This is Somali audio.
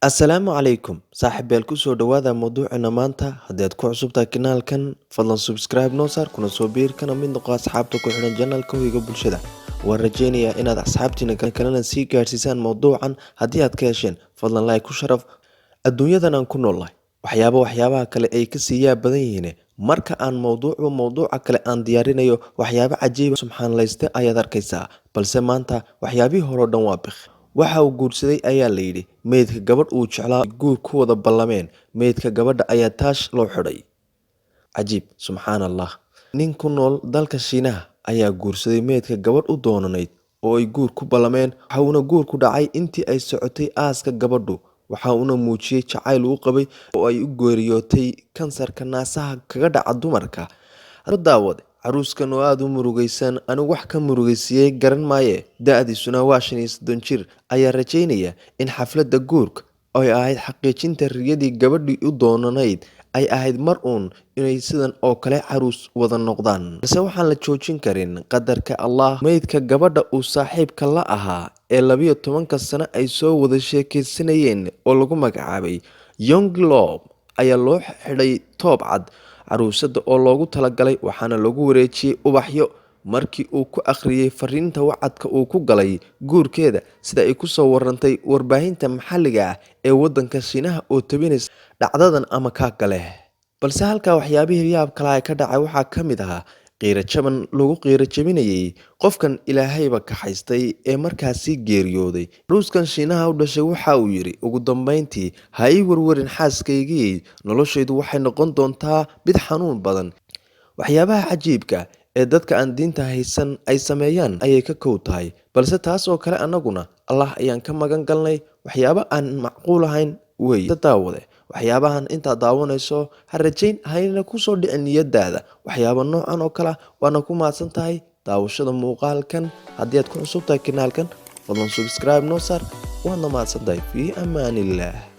Assalaamu calaykum saaxiibayaal, kusoo dhawaada mawduuceena maanta. Haddii aad ku cusubtahay kanaalkan, fadlan subscribe noo saar, kuna soo biir, kana mid noqo asxaabta ku xidhan channelka Hoyga Bulshada. Waan rajeynayaa inaad asxaabtiina kalena sii gaadhsiisaan mawduucan. Haddii aad ka hesheen, fadlan like ku sharaf. Adduunyadan aan ku noolnahay, waxyaaba waxyaabaha kale ay kasii yaab badan yihiin. Marka aan mawduucba mawduuca kale aan diyaarinayo, waxyaabo cajiiba subxaanlayste ayaad arkaysaa. Balse maanta waxyaabihii hore oo dhan waa bik. Waxa uu guursaday ayaa la yidhi meydka gabadh uu jeclaa, guur ku wada ballameen. Meydka gabadha ayaa taash loo xidhay. Cajiib, subxaan Allah. Nin ku nool dalka Shiinaha ayaa guursaday meydka gabadh u doonanayd oo ay guur ku ballameen. Waxa uuna guur ku dhacay intii ay socotay aaska gabadhu. Waxa uuna muujiyey jacayl uu qabay oo ay u geeriyootay kansarka naasaha kaga dhaca dumarka. Daawade, caruuskan oo aada u murugaysan, anigu wax ka murugaysiiyey garan maaye, da-diisuna waa 35 jir, ayaa rajaynaya in xafladda guurka ay ahayd xaqiijinta riyadii gabadhii u doonanayd ay ahayd mar uun inay sidan oo kale caruus wada noqdaan. Balse waxaan la joojin karin qadarka Allah. Meydka gabadha uu saaxiibka la ahaa ee 12-ka sano ay soo wada sheekaysanayeen oo lagu magacaabay Yonglob ayaa loo xidhay toob cad caruusada oo loogu talagalay, waxaana lagu wareejiyey ubaxyo markii uu ku akhriyey fariinta wacadka uu ku galay guurkeeda, sida ay kusoo warantay warbaahinta maxalliga ah ee wadanka Shiinaha oo tabinaysa dhacdadan ama kaagga leh. Balse halkaa waxyaabihii yaab kala ay ka dhacay waxaa ka mid ahaa qiiro jaban lagu qiiro jabinayay qofkan Ilaahayba kaxaystay ee markaasi geeriyooday. Caruuskan Shiinaha u dhashay waxa uu yidhi ugu dambeyntii: "Ha ii warwarin xaaskaygii, noloshaydu waxay noqon doontaa mid xanuun badan." Waxyaabaha cajiibka ee dadka aan diinta haysan ay sameeyaan ayay ka kow tahay. Balse taas oo kale annaguna Allah ayaan ka magan galnay. Waxyaabo aan macquul ahayn wey. Daawade, waxyaabahan intaad daawanayso, ha rajayn, hayna kusoo dhicin niyadaada waxyaabo noocan oo kale ah. Waana ku mahadsan tahay daawashada muuqaalkan. Haddii aad ku cusub tahay kanaalkan, fadlan subscribe noo saar. Waadna mahadsan tahay. Fii amaanillaah.